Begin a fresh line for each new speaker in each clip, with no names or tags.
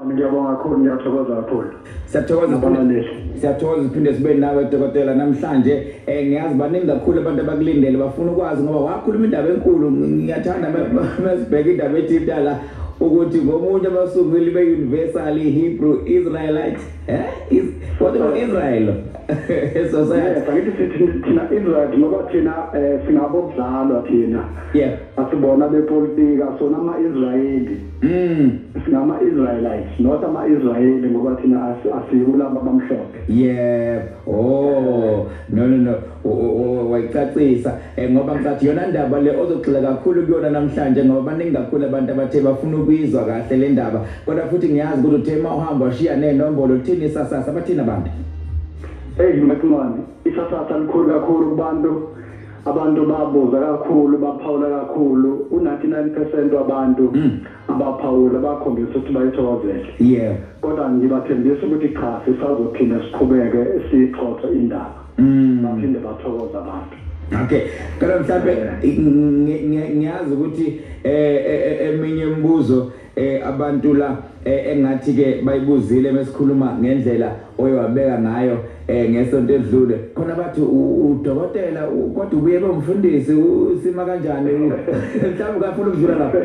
Ngiyabonga kakhulu, ngiyathokoza kakhulu.
Siyathokoza, siyathokoza siphinde sibe nawe dokotela namhlanje. Ngiyazi baningi kakhulu abantu abakulindele, bafuna ukwazi ngoba wakhuluma indaba enkulu. Ngiyathanda masibheka indaba ethinta la ukuthi ngomunye abasunguli be-Universal Hebrew Israelite, what about Israel Society?
Yes, angithi sithi thina Israel ngoba thina singabokuzalwa thina.
Yeah.
Asibona bepolitika, sona ama-Israyeli. Singama-Israelites, not ama-Israyeli ngoba thina asiyulaba abamhlophe.
Yeah. Oh, no no no. Wayicacisa ngoba ngicathi yona ndaba le ozogxila kakhulu kuyona namhlanje ngoba baningi kakhulu abantu abathe bafuna ukuyizwa kahle le ndaba. Kodwa futhi ngiyazi ukuthi uthe mawuhamba washiya nenombolo, thini isasasa, bathini abantu?
Hey Macingwane, isasasa likhulu kakhulu kubantu. Abantu babuza kakhulu, baphawula kakhulu. U-99% wabantu abaphawula bakhombisa ukuthi bayithokozele.
Yeah.
Kodwa ngibathembisa ukuthi cha, sisazophinda siqhubeke sixoxe indaba. Baphinde bathokoza abantu.
Okay. Kodwa mhlambe ngiyazi ukuthi eminye imibuzo abantu la engathi ke bayibuzile mesikhuluma ngendlela oyewabeka ngayo ngesonto edlule, khona bathi udokotela kodwa ubuye bomfundisi, usima kanjani? Mhlawumbe ukafuna ukudlula lapho.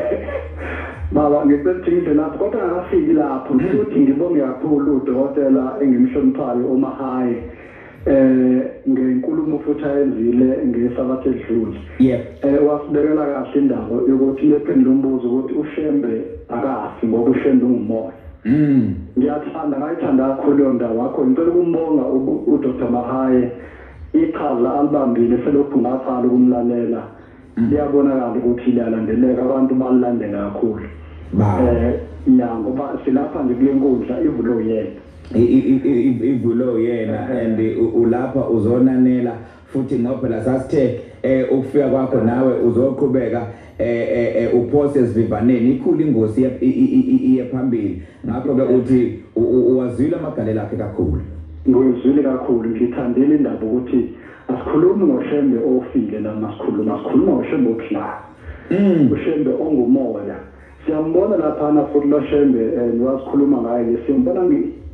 Baba, ngicela ukuthi ngidle lapho kodwa ngakafiki lapho. Ukuthi ngibonge kakhulu udokotela engimhloniphayo uMahaye ngenkulumo futhi ayenzile ngesabatha edlule.
Yep.
Wasibekela kahle indaba yokuthi lephendula umbuzo ukuthi uShembe akafi ngoba uShembe ungumoya. Ngiyathanda, ngayithanda kakhulu leyo ndaba yakho. Ngicela ukumbonga uDr Mahaye, iqhaza alibambile selokhu ngaqala ukumlalela. Liyabonakala ukuthi liyalandeleka, abantu balilandela kakhulu. Ya, ngoba silapha nje kule nkundla ivulwe uyena.
Ivulwe uyena and ulapha uzonanela futhi ngoba phela sasithe ukufika kwakho nawe uzoqhubeka uphose esivivaneni, ikhulu ingozi iye phambili. Ngakho ke uthi uwazwile amagalelo akhe kakhulu.
Ngiwezwile kakhulu, ngithandile indaba ukuthi asikhulumi ngoShembe ofile la, masikhuluma sikhuluma ngoShembe ophilayo. uShembe ongumoya. Siyambona laphana futhi lo Shembe niwasikhuluma ngaye nje, siyambona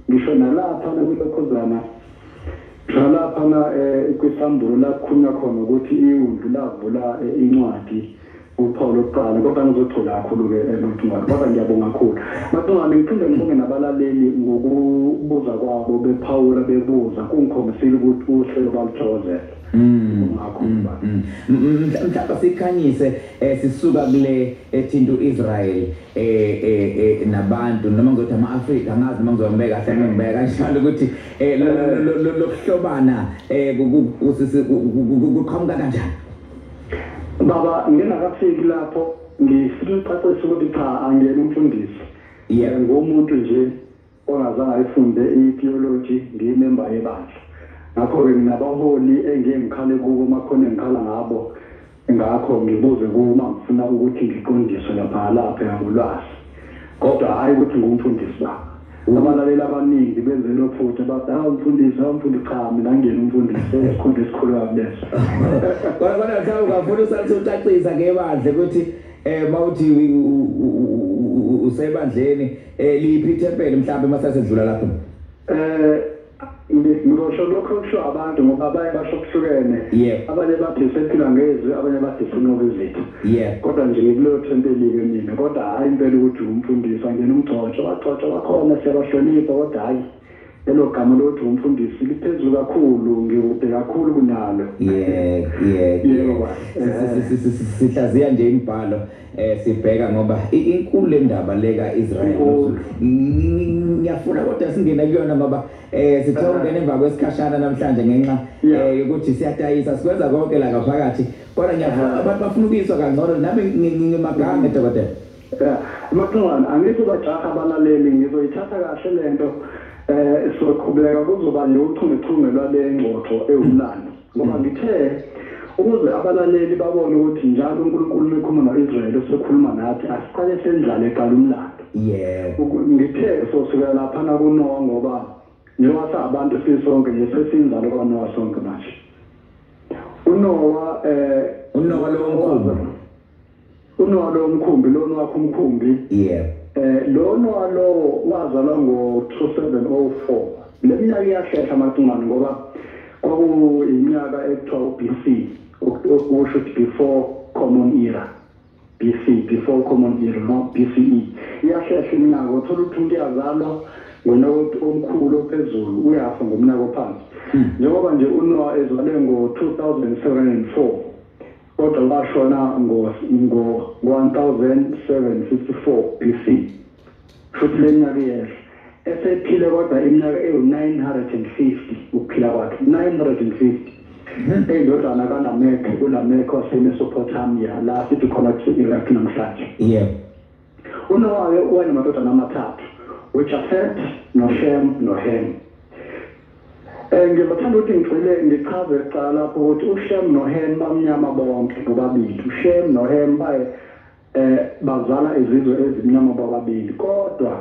ngisho nalapha nakulokhuzana nalaphana kwisambulo la kukhulunywa khona ukuthi iwundlu lavula incwadi uphawu lokuqala, kodwa ngizothola kakhulu-ke Macingwane, kodwa ngiyabonga kakhulu Macingwane. Ngiphinde ngibonge nabalaleli ngokubuza kwabo, bephawula bebuza, kungikhombisile ukuthi uhlelo baluthokozela.
Mhlawumbe sikhanyise sisuka kule ethinta u-Israel nabantu, noma ngizothi ama-Afrika, angazi noma ngizombeka kahle, ngibeka kanjalo ukuthi lokuhlobana kuqhamuka kanjani?
Baba, ngingakafiki lapho ngifuna ukucacisa ukuthi cha, angiyena umfundisi. Ngumuntu nje ongazange ayifunde i-theology, ngiyimemba yebandla. Ngakho-ke nginabaholi engiye ngikhale kubo makhona engikhala ngabo, ngakho ngibuze kubo uma ngifuna ukuthi ngiqondiswe lapha lapha ngolwazi. Kodwa hhayi ukuthi ngumfundisi baba. Abalaleli abaningi benze lo phutha bathi hawu umfundisi, hawu umfundisi, cha mina ngiyena umfundisi, esikhundla esikhulu kabi leso.
Kodwa mhlawumbe ungafuna usalise ucacisa ke ebandla ukuthi mawuthi usebandleni liphi ithempeli mhlawumbe masasedlula lapho?
Ngizosho lokho okusho abantu ngoba abanye basho kuhlukene. Abanye bathi sephila ngezwi, abanye bathi sinqoba izitha. Kodwa nje ngikuleyo thempeli-ke mina, kodwa hhayi impela ukuthi umfundisi, angena umgcotsho, abagcotshwa bakhona siyabahlonipha, kodwa hhayi lelo gama lokuthi umfundisi liphezulu kakhulu, ngikude kakhulu kunalo.
Yebo. Sihlaziya nje imibhalo sibheka ngoba inkulu le ndaba le ka-Israel. Ngiyafuna kodwa singene kuyona ngoba sithe ungena emva kwesikhashana namhlanje ngenxa yokuthi siyadayisa, sikwenza konke la ngaphakathi, kodwa ngiyafuna abantu bafuna ukuyiswa kangcono, nami ngimagange dokotela.
Macingwane, angizubajaha abalaleli, ngizoyithatha kahle lento. Soqhubeka kuzoba nje uchungechunge lwale ngxoxo ewumlando, ngoba ngithe ukuze abalaleli babone ukuthi njalo uNkulunkulu mekhuluma no-Israel usekhuluma nathi, asiqale sendlale eqala umlando. Ngithe sosukela laphana kuNoah ngoba njengoba sabantu sisonke nje sesinzalo kaNoah sonke manje. uNoah
uNoah lo mkhumbi.
uNoah lo mkhumbi, lona wakhe umkhumbi. Lo Noah lo wazalwa ngo-2704. Le minyaka iyahlehla Macingwane ngoba kwakuyiminyaka ekuthiwa u-BC, okusho ukuthi before common era. BC, before common era, no BCE. Iyahlehla iminyaka, uthola ukuthi umuntu uyazalwa ngonyaka omkhulu ophezulu, uyafa ngomnyaka ophansi. Njengoba nje uNoah ezalwe ngo-2704, kodwa washona ngo-1754 BC. Futhi le minyaka iyehla. Esephile kodwa iminyaka ewu-950 ukuphila kwakhe, 950. Eyindodana kaLameke, uLameke waseMesopotamia, la sithi khona kuse-Iraq namhlanje.
Yebo.
UNoah-ke wayenamadodana amathathu, uJafet, noShem, noHem. Ngizothanda ukuthi ngigxile ngichaze kuqala lapho ukuthi uShem noHem bamnyama bonke bobabili. uShem noHem baye bazala izizwe ezimnyama bobabili, kodwa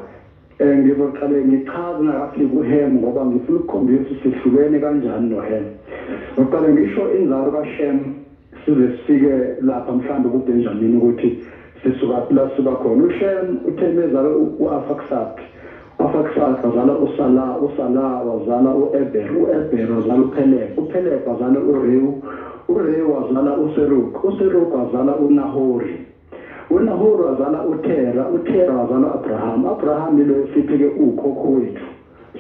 ngizoqale ngichaze ngakafiki uHem ngoba ngifuna ukukhombisa ukuthi sihlukene kanjani noHem. Ngiqale ngisho inzalo kaShem size sifike lapha mhlawumbe kuBenjamin ukuthi sisuka la sisuka khona. uShem uthe mezala u-Arphaxad, u-Arphaxad wazala uSala, uSala wazala u-Eber, u-Eber wazala uPeleg, uPeleg wazala uReu, uReu wazala uSerug, uSerug wazala uNahori, uNahori wazala uThera, uThera wazala uAbraham. Abraham yilo esithi-ke ukhokho wethu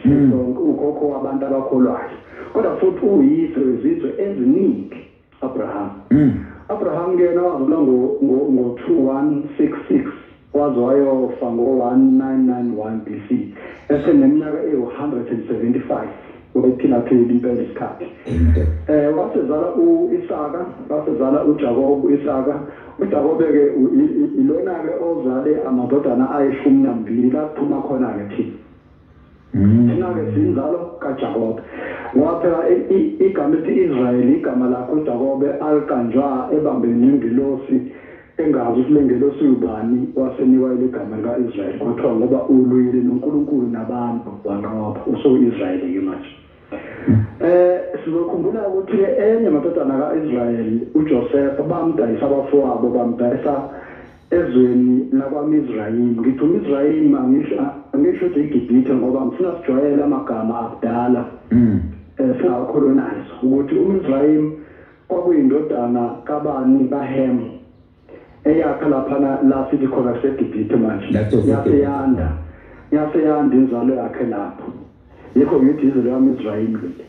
sisonke, ukhokho wabantu abakholwayo, kodwa futhi uyise wezizwe eziningi Abraham. Abraham ke yena wazalwa ngo-2166 waze wayofa ngo-1991 BC, eseneminyaka ewu-175, wayephila phila impela isikhathi. Wasezala u-Isaka, wasezala uJakobe. U-Isaka, uJakobe-ke ilona-ke ozale amadodana ayi-12, la kuphuma khona-ke thina. Thina-ke siyinzalo kaJakobe, ngoba phela igama elithi Israyeli igama lakhe uJakobe aliqanjwa ebambene nengelosi, engazi ukuthi le ngelosi ubani, wasenikwa ile gama lika-Israyeli, kwathiwa ngoba ulwile noNkulunkulu nabantu wanqoba, usu-Israyeli-ke manje. Sizokhumbula ukuthi enye amadodana ka-Israyeli uJoseph bamdayisa abafowabo, bamdayisa ezweni lakwaMizrayim. Ngithi uMizrayim, angisho ukuthi iGibhithe, ngoba ngifuna sijwayele amagama akudala singawacolonize, ukuthi uMizrayim kwakuyindodana kabani? KaHem, eyakha laphana la sithi khona kuseGibhithe manje. Yaseyanda, yaseyanda inzalo yakhe lapho, yikho ngithi izwe likaMizrayim leli.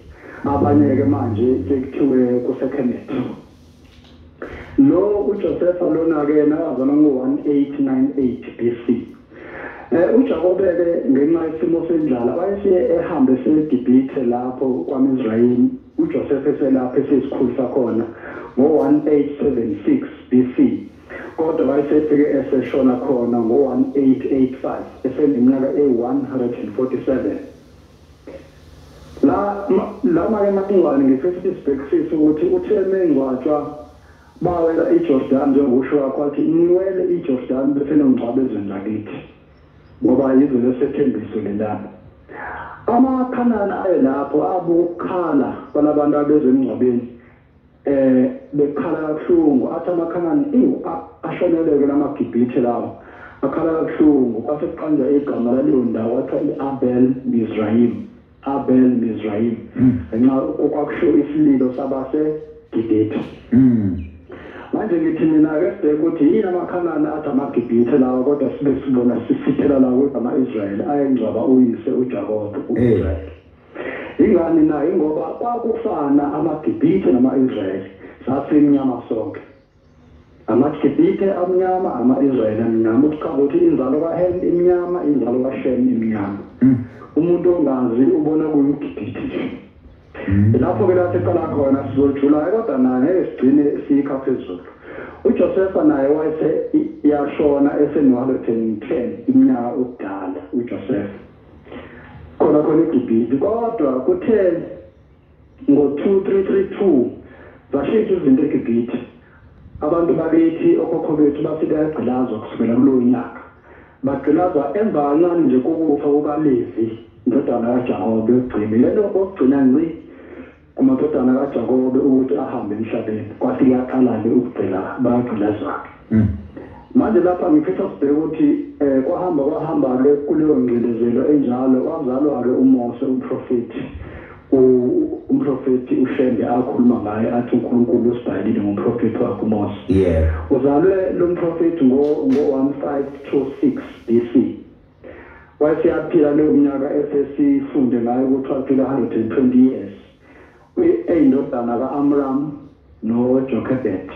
Abanye-ke manje sekuthiwe kuseKemet. Lo uJosepha lona-ke yena wazalwa ngo-1898 BC. UJakobe-ke ngenxa yesimo sendlala wayesiye ehambe eseGibhithe lapho kwaMizrayim, uJoseph eselapho eseyisikhulu sakhona ngo-1876 BC, kodwa wayesefike eseshona khona ngo-1885 eseneminyaka ewu-147. La lama-ke Macingwane, ngifisa ukuthi sibhekisise ukuthi uthe mengcwatshwa bawela iJordan, njengokusho kwakho wathi niwele iJordan bese nongcwaba ezweni lakithi, ngoba yizwe lesethembiso lelapho. AmaKhanani aye lapho abuka ukukhala kwalabantu abeze emngcwabeni, bekhala kabuhlungu. Athi amaKhanani ewu, ashoneleke lamaGibhithe lawo, akhala kabuhlungu. Kwase kuqanjwa igama laleyo ndawo, kwathiwa i-Abel Mizrayim, Abel Mizrayim, ngenxa kwakusho isililo sabaseGibhithe. Manje ngithi mina-ke sibheke ukuthi yini amaKhanani athi amaGibhithe lawa, kodwa sibe sibona sisithela la ukuthi ama-Israyeli ayengcwaba uyise uJakobe u-Israyeli. Ingani na? Ingoba kwakufana amaGibhithe nama-Israyeli, sasimnyama sonke, amaGibhithe amnyama, ama-Israyeli amnyama, ukuchaza ukuthi inzalo kaHem imnyama, inzalo kaShem imnyama. Umuntu ongazi ubona kuyumGibhithe nje. Lapho-ke la siqala khona sizojula, kodwa naye ngeke sigcine siyikha phezulu. uJosepha naye wayese yashona eseno-110 iminyaka ubudala uJoseph, khona khona eGibhithe. Kodwa kuthe ngo-2332 zashintsha izinto eGibhithe. Abantu bakithi, okhokho bethu, bathi bayagqilazwa kusukela kulowo nyaka, bagqilazwa emva kancane nje kokufa kukaLevi, indodana kaJakobe yokugcina, yena okugcina ngci kumadodana kaJakobe ukuthi ahambe emhlabeni. Kwase kuyaqala-ke ukugcila, bayagqilazwa-ke. Manje lapha ngifisa sibheke ukuthi kwahamba ke kuleyo ngcindezelo enjalo, wazalwa ke uMose umprofeti, umprofeti uShembe akhuluma ngaye athi uNkulunkulu usibhalile ngomprofeti wakhe uMose.
Yeah.
Uzalwe lo mprofeti ngo 1526 BC. Wayeseyaphila leyo minyaka esesifunde ngayo ukuthi waphila 120 years. Eyindodana ka-Amram noJochebed.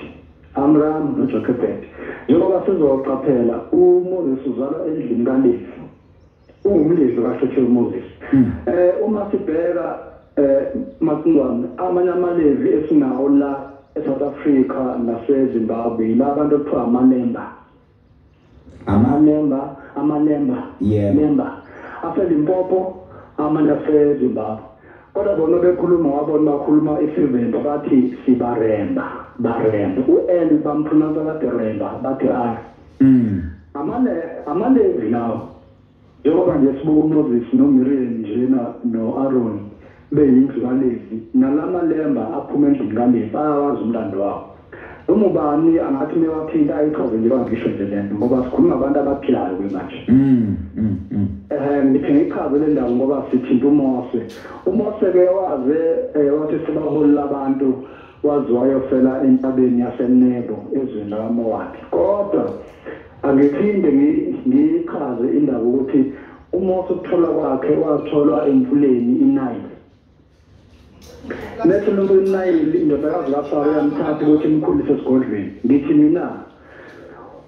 Amram noJochebed. Njengoba sizoqaphela uMoses uzalwa endlini kaLevi. UngumLevi kahle uMoses. Uma sibheka Macingwane, amanye amaLevi esinawo la eSouth Africa naseZimbabwe labantu ekuthiwa amaLemba. Amalemba.
Yeah.
Lemba. AseLimpopo, amanye aseZimbabwe. Kodwa bona bekhuluma wabona bakhuluma isiVenda bathi sibaremba, baremba. U-L bampronounce bathi remba, bathi R. AmaLevi lawo. Njengoba nje sibuka uMoses noMiriam njena no-Aaron beyindlu kaLevi, nalamalemba aphuma endlini kaLevi ayawazi umlando wawo. Noma ubani angathi mewathinta ayichaze nje bangisho nje lento, ngoba sikhuluma abantu abaphilayo ke manje. Ngithi ngichaze le ndawo ngoba sithinta uMose. uMose ke waze wathi sebaholela abantu, waze wayofela entabeni yaseNebo ezweni lakaMowabi. Kodwa angiphinde ngichaze indaba ukuthi uMose ukutholwa kwakhe watholwa emfuleni iNile. Nethi lo iNile indodakazi kaFaro yamthatha ukuthi imkhulise esigodlweni. Ngithi mina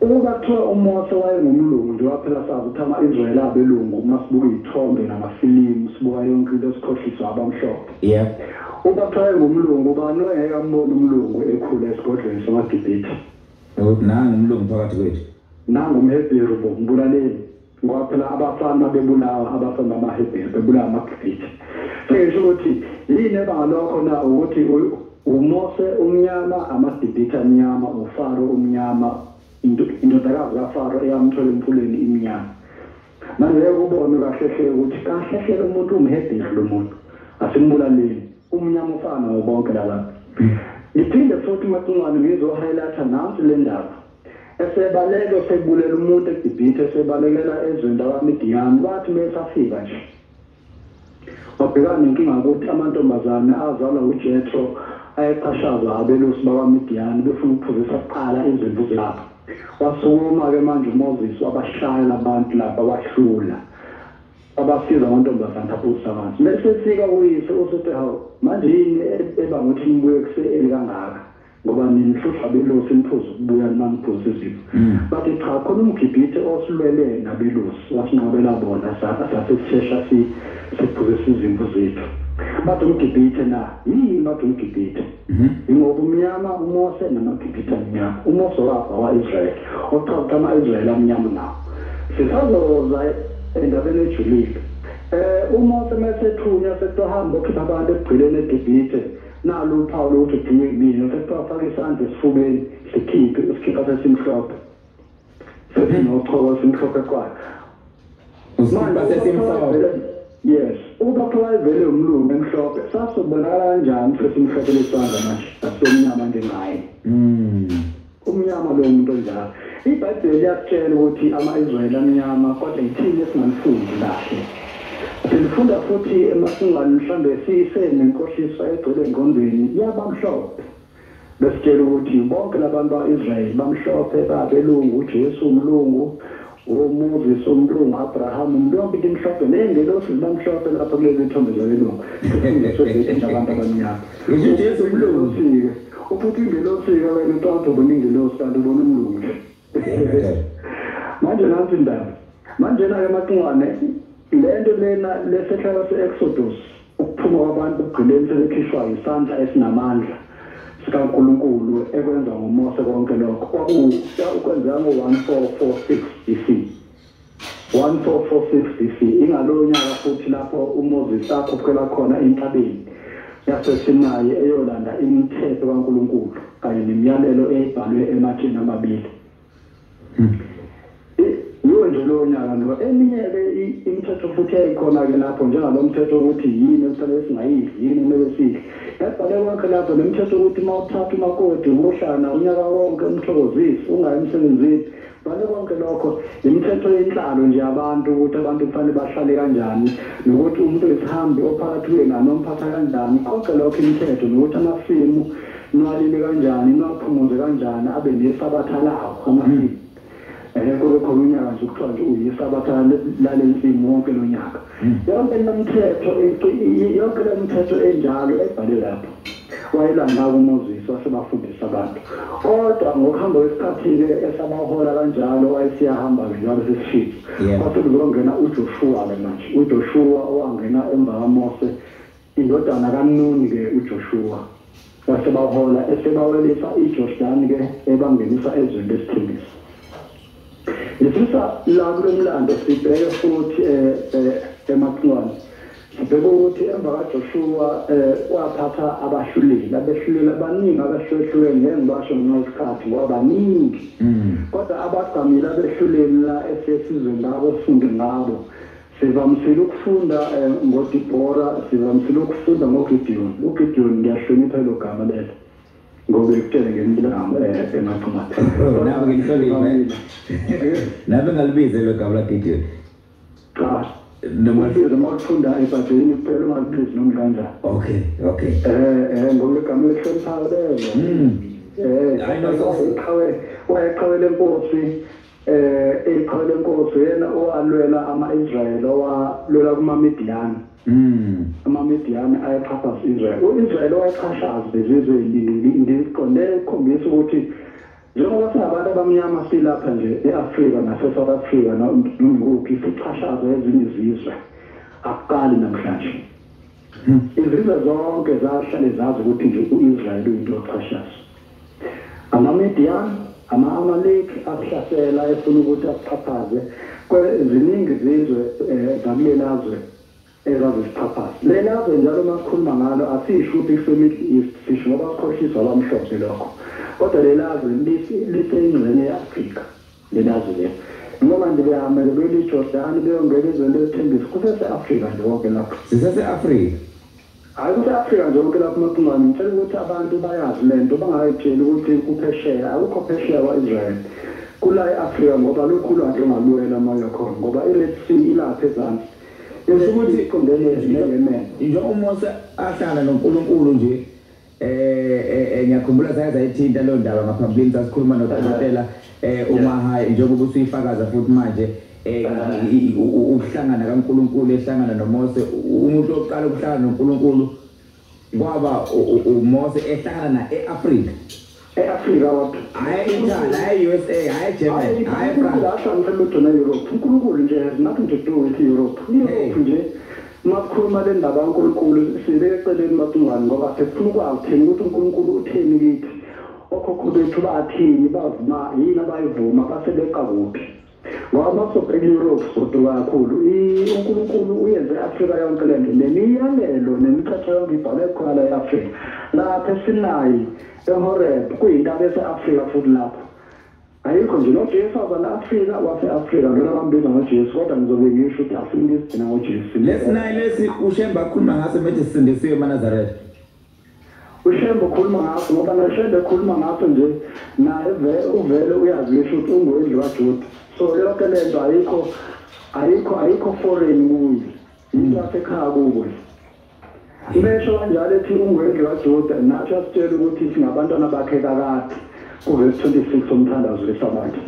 ukuba kuthiwa uMose wayengumlungu nje, waphela sazi ukuthi ama-Israyeli abelungu uma sibuka iy'thombe namafilimu sibuka yonke into esikhohliswa abamhlophe.
Yeah.
Uba kuthiwa wayengumlungu, ubani ongeke ambone umlungu ekhula esigodlweni samaGibhithe?
Nangu umlungu phakathi kwethu.
Nangu umHebheru bombulaleni, ngoba phela abafana bebulawa, abafana bamaHebheru bebulawa amaGibhithe. Sengisho ukuthi yini ebanga lokho na, ukuthi uMose umnyama, amaGibhithe amnyama, uFaro umnyama, indodakazi kaFaro eyamthola emfuleni imnyama. Manje ubone kahle hle ukuthi kahle hle lo muntu umHebheru, lo muntu asimbulaleni, umnyama ufana nabo bonke laba. Ngiphinde futhi Macingwane ngizo-highlighta nansi le ndaba. Esebaleka sebulela umuntu eGibhithe, esebalekela ezweni lakwaMidiyani, wathi mesafika nje wabhekana nenkinga ukuthi amantombazane azalwa uJethro ayeqashazwa abelusi bakwaMidiyani befuna ukuphuzisa kuqala izimvu zabo. Wasukuma-ke manje uMoses wabashaya abantu lapha, wahlula, abasiza amantombazane aphuzisa amanzi. Bese efika kuyise usuthi hawu, manje yini ebanga ukuthi nibuye kuse-eli kangaka, ngoba ninihlupha abelusi niphuze ukubuya niphuze izimvu. Bathi cha, khona umGibhithe osilwele nabelusi wasinqobela bona, sasesishesha siphuzisa izimvu zethu. Bathi umGibhithe na yini? Bathi umGibhithe ingoba umnyama uMose namaGibhithe amnyama. uMose wafa wa-Israyeli, ochaza ukuthi ama-Israyeli amnyama nawo. Sisazoza endabeni ejulile. uMose mesethunywa sekuthiwa hamba okhipha abantu ekugqileni eGibhithe, nalo uphawu lokuthi uthunywe kumina, sekuthiwa faka isandla esifubeni sikhiphe, isikhipha sesimhlophe, sesinochoko simhlophe kwayo.
Usikhipha sesimhlophe.
Yes, ukuba kuthiwa wayevele umlungu emhlophe, sasobonakala kanjani sesimhlophe lesandla manje asemnyama njengaye? Umnyama lo muntu onjalo. IBhayibheli liyakutshela ukuthi ama-Israyeli amnyama, kodwa yithini esingalifundi kahle. Silifunda futhi emasingane mhlambe sisenenkohliso egcwele engqondweni yabamhlophe. Besitshela ukuthi bonke labantu ba-Israyeli bamhlophe, babelungu, uJesu umlungu, uMoses umlungu, Abraham umlungu, yonke into imhlophe, ney'ngelosi zibamhlophe lapho kulezi iy'thombe zabelungu. Sifundiswe nje abantu abamnyama.
Ngisho uJesu umlungu.
Ufuthi ingelosi-ke wena ucabanga ubona ingelosi kanti ubona umlungu nje. Manje nansi indaba. Manjena-ke Macingwane, le nto lena lesehlala se-Exodus, ukuphuma kwabantu ekugqileni sebekhishwa isandla esinamandla sikaNkulunkulu ekwenza ngoMose konke lokho. Kwakukwenzeka ngo-1446 BC. 1446 BC. Ingalowo nyaka futhi lapho uMoses akhuphukela khona entabeni yaseSinayi eyolanda imithetho kaNkulunkulu kanye nemiyalelo eyibhalwe ematsheni amabili. Yiwo nje lowo nyaka lo. Eminye-ke imithetho futhi yayikhona-ke lapho, njengalo mthetho ukuthi yini ekufanele singayidli, yini kumele sidle. Yabhalwe konke lapho, nemithetho ukuthi uma uthatha umakoti uhlala unyaka wonke umthokozise, ungayi emsebenzini, Bale konke lokho imithetho yenhlalo nje abantu ukuthi abantu kufanele bahlale kanjani nokuthi umuntu wesihambi ophakathi kwenu nomphatha kanjani, konke lokho imithetho nokuthi amasimu niwalime kanjani, niwaphumuze kanjani, abe nesabatha lawo amasimu. Kube khona unyaka nje kuthiwa nje uyisabatha lale nsimu wonke lo nyaka. Yonke le mithetho yonke le mithetho enjalo ebhalwe lapho wayelanda kuMoses wasebafundisa abantu. Kodwa ngokuhamba kwesikhathi-ke esabahola kanjalo wayesiyahamba-ke njengoba sesishilo. Kwase kuzongena uJoshua-ke manje, uJoshua owangena emva kaMose, indodana kaNuni-ke uJoshua. Wasebahola esebawelisa iJordani-ke ebangenisa ezweni lesithembiso. Ngifisa la kulo mlando sibheke futhi emaCingwane. Sibheke ukuthi emva kaJoshua waphatha abahluleli, abehluleli abaningi abahlukahlukene, ngeke ngibasho ngenxa yesikhathi ngoba baningi. Kodwa abagqamile abehluleli la esesizweni labo sifunde ngabo. Sivamisile ukufunda ngoDibora, sivamisile ukufunda ngoGideon. uGideon ngiyahlonipha elo gama lelo ngoba ekutshele ngemilamo emaCingwane.
Nami ngilihloniphe. Nami ngalibize lo gama laGideon.
Cha. Noma ukufunda eBhayibhelini kuphela ungalibizi noma kanjani.
Okay, okay.
Ngoba igama elihloniphayo lelo. I know wayeqhawe lenkosi, iqhawe lenkosi yena owalwela ama-Israyeli, owalwela kumaMidiyani. AmaMidiyani ayexhaphaza u-Israyeli. U-Israyeli owayexhashaza lezizwe eziningi. Ngiqonde ukukhombisa ukuthi njengoba singabantu abamnyama silapha nje e-Afrika nase-South Africa noma kuphi sixhashazwa ezinye izizwe, akuqali namhlanje. Izizwe zonke zahlale zazi ukuthi nje u-Israyeli uyinto yokuxhashazwa. AmaMidiyani, ama-Amaleki asihlasela efuna ukuthi asixhaphaze. Ziningi izizwe zakulelazwe ezazisixhaphaza. Lelazwe njalo uma sikhuluma ngalo asisho ukuthi kuse-Middle East, sisho ngoba sikhohliswa abamhlophe lokho. Kodwa lelazwe liseyingxenye ye-Afrika, lelazwe lelo. Noma nje behamba nje beliJordani beyongena ezweni lesithembiso, kusese-Afrika nje konke lapho.
Sisese-Afrika?
Hhayi, kuse-Afrika nje konke lapho Macingwane. Ngitshela ukuthi abantu bayazi le nto, bangayitsheli ukuthi kuphesheya. Akukho phesheya kwa-Israyeli, kula e-Afrika ngoba lokhu ulwandle ongaluwela uma uya khona, ngoba i-Red Sea ilapha ezansi.
Kusho ukuthi
iqondene neYemen.
Njengoba uMose ahlangana noNkulunkulu nje, ngiyakhumbula saye sayithinta leyo ndaba ngaphambilini, sasikhuluma nodokotela uMahaye, njengoba usuyifakaza futhi manje ukuhlangana kaNkulunkulu ehlangana noMose. Umuntu oqala ukuhlangana noNkulunkulu kwaba uMose ehlangana na e-Afrika.
E-Afrika kodwa.
Hhayi e-Italy, hhayi e-USA, hhayi e-Germany, hhayi e-France.
Ahlanganisele lutho ne-Europe. uNkulunkulu nje has nothing to do with Europe. I-Europe nje makukhuluma le ndaba kaNkulunkulu sibeke eceleni Macingwane, ngoba sifuna ukwazi thina ukuthi uNkulunkulu utheni kithi. Okhokho bethu bathini, bavuma yini abayivuma, basebeqa kuphi. Ngoba masobheka i-Europe soduka kakhulu. uNkulunkulu uyenze i-Afrika yonke le nto, nemiyalelo nemithetho yonke ibhalwe khona la e-Afrika. Lapha eSinayi, eHoreb, kuyintaba ese-Afrika futhi lapho. Ayikho nje noJesu wazala Afrika, wase-Afrika lona bambiza ngoJesu, kodwa ngizobe ngisho ukuthi asimbizi thina ngoJesu.
Lesinayi lesi uShembe akhuluma ngaso methi sisindisiwe emaNazaretha.
uShembe ukhuluma ngaso ngoba noShembe ekhuluma ngaso nje naye uvele uyazisho ukuthi ungowendlu kaJuda. So yonke le nto ayikho foreign kuye, into yasekhaya kubo. Mesho kanjalo ethi ungowendlu kaJuda, nathi asitshela ukuthi singabantwana bakhe kakade. Kuvesi 26 omthandazo wesabatha.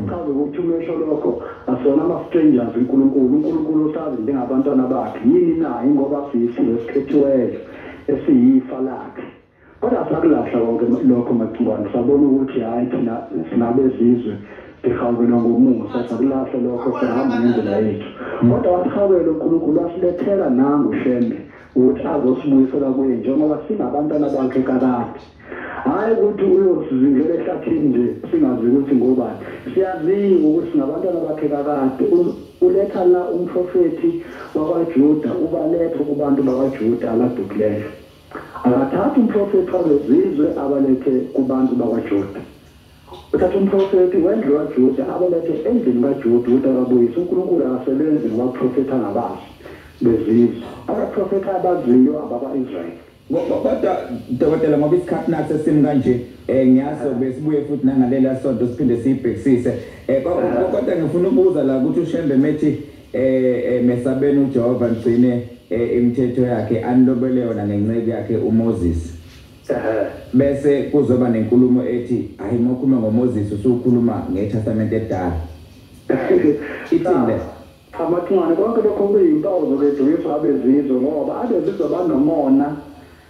Uchaza ukuthi umesho lokho asona ama-strangers uNkulunkulu. uNkulunkulu usazi njengabantwana bakhe. Yini na? Ingoba siyisizwe esikhethiweyo esiyifa lakhe. Kodwa sakulahla konke lokho Macingwane, sabona ukuthi hhayi thina singabezizwe sihawukelwa ngomusa, sakulahla lokho sahamba ngendlela yethu. Kodwa wasihawukela uNkulunkulu, wasilethela nangu uShembe ukuthi azosibuyisela kuye njengoba singabantwana bakhe kakade. Hhayi ukuthi uyosizingela ehlathini nje singazi ukuthi ngobani. Siyaziwa ukuthi singabantwana bakhe kakade. Uletha la umprofethi wakwaJuda, ubalethe kubantu bakwaJuda abadukileyo. Akathatha umprofethi wabezizwe abalethe kubantu bakwaJuda. Uthatha umprofethi wendlu kaJuda abalethe endlini kaJuda ukuthi akabuyise. uNkulunkulu akasebenzi ngobaprofethi angabazi bezizwe. Abaprofethi abaziyo abakwa-Israyeli.
Kodwa dokotela, ngoba isikhathi naso simi kanje, ngiyazi besibuye futhi nangalela sonto siphinde siyibhekisise. Kodwa ngifuna ukubuza la ukuthi uShembe methi mesabeni uJehova nigcine imithetho yakhe anilobele yona ngenceku yakhe uMoses. Bese kuzoba nenkulumo ethi hayi mawukhuluma ngoMoses usukhuluma ngeTestament edala. Ithini le?
Amathungane konke lokho kuyimpawu zokwedukiswa abezizwe, ngoba abezizwe banomona,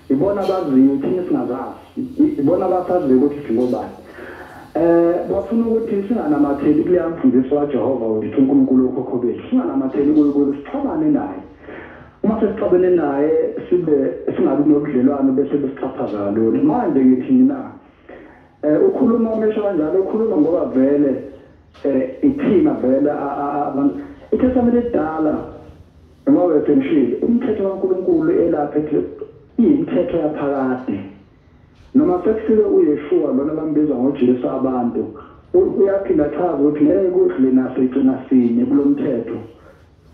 ibona abaziyo thina singazazi, ibona abasaziyo ukuthi singobani. Bafuna ukuthi singanamatheli kuleya mfundiso kaJehova wethu uNkulunkulu wokhokho bethu, singanamatheli kuye ukuze sixabane naye. Uma sesixabene naye sibe singabi nobudlelwano bese besixhaphaza kalula. Manje ngithi mina ukhuluma mesho kanjalo, ukhuluma ngoba vele ithina vele abantu iTestament edala ngoba sengishilo umthetho kaNkulunkulu elapha ethi iyimithetho yaphakade. Noma sekufike uYeshua lona bambiza ngoJesu abantu, uyaphinda achaze ukuthi ngeke kudlule naso igcina sinye kulomthetho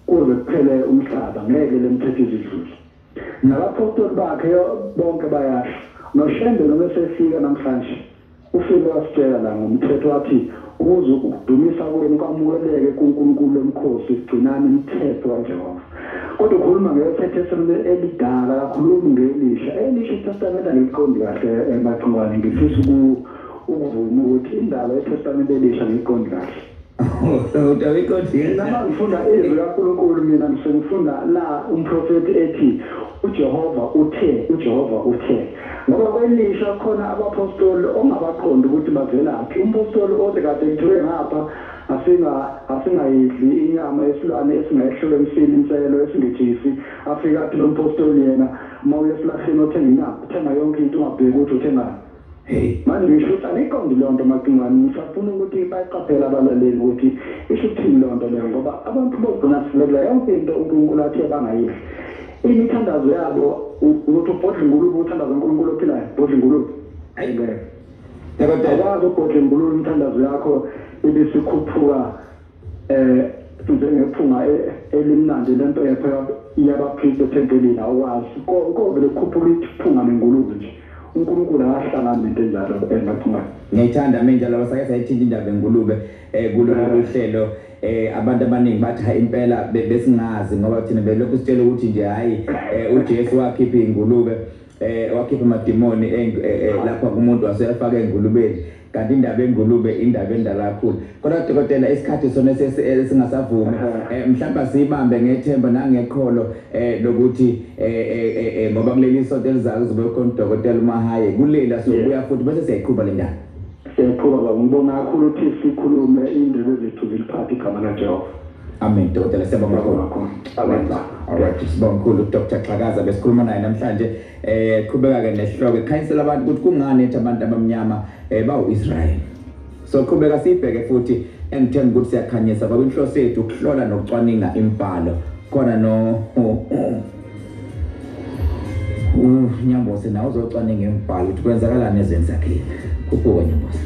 kuze kuphele umhlaba, ngeke le mthetho izidlule. Nabapostoli bakhe bonke bayasho, noShembe noma esefika namhlanje ufike wasitshela la ngomthetho, wathi ukuze ukudumisa kwenu kwamukeleke kuNkulunkulu wemkhosi gcinani imithetho kaJehova. Kodwa ukhuluma ngeTestament elidala, akakhulumi ngelisha. Elisha iTestament angiliqondi kahle emacingwane, ngifisa ukuvuma ukuthi indaba yeTestament elisha ngiyiqondi kahle. Noma ngifunda izwi kaNkulunkulu mina ngifunda la umprofeti ethi uJehova uthe, uJehova uthe. Ngoba kwelisha khona abapostoli ongabaqondi ukuthi bavelaphi. Umpostoli othi kade kuthiwe ngapha asingayidli inyama yesilwane esingayehluka emsini inselo esingejisi, afika athi lo mpostoli yena uma uye esilahleni othenga inyama, uthenga yonke into ungabheki ukuthi uthengani. Manje ngisho ukuthi angiqondi leyo nto Macingwane, ngisafuna ukuthi bayiqaphele abalaleli ukuthi isho ukuthini leyo nto leyo, ngoba abantu bogcina sebedla yonke into uNkulunkulu athe bangayidli. Imithandazo yabo ukuthi ubhodla ingulube uthandaza uNkulunkulu ophilayo, ubhodla ingulube. Ngeke. Akwazi ukubhodla ingulube imithandazo yakho ibisikhuphuka njengephunga elimnandi lempepho yabaphristi ethempelini, awukwazi. Kovele kukhuphuka iphunga lengulube nje. uNkulunkulu akahlangani nento enjalo eMacingwane.
Ngiyayithanda mina njalo sake sayithinta indaba engulube kulolu hlelo. Abantu abaningi bathi hayi impela besingazi, ngoba thina belokhu sitshela ukuthi nje hayi uJesu wakhipha ingulube, wakhipha amadimoni lapha kumuntu waseyafaka engulubeni, kanti indaba engulube indaba endala kakhulu. Kodwa dokotela isikhathi sona singasavumi, mhlawumbe siyibambe ngethemba nangeqholo lokuthi ngoba kuleli sonto elizayo kuzobe khona udokotela uMahaye kulela, sobuya futhi bese siyayiqhuba le ndaba.
Siyayiqhuba baba, ngibonga kakhulu ukuthi sikhulume indebe zethu ziliphathe igama laJehova.
Amen dokotela, siyabonga kakhulu.
Amen.
Alright, sibonga kakhulu Dr. Xhakaza besikhuluma naye namhlanje. Qhubeka ke nesihloko ekhanyisela abantu ukuthi kungani ethi abantu abamnyama bawu-Israel. So qhubeka sibheke futhi engithemba ukuthi siyakhanyisa ngoba inhloso yethu ukuhlola nokucwaninga imibhalo. Khona no Nyambose nawe uzocwaninga imibhalo ukuthi kwenzakalani ezweni sakhile. Khuphuka Nyambose.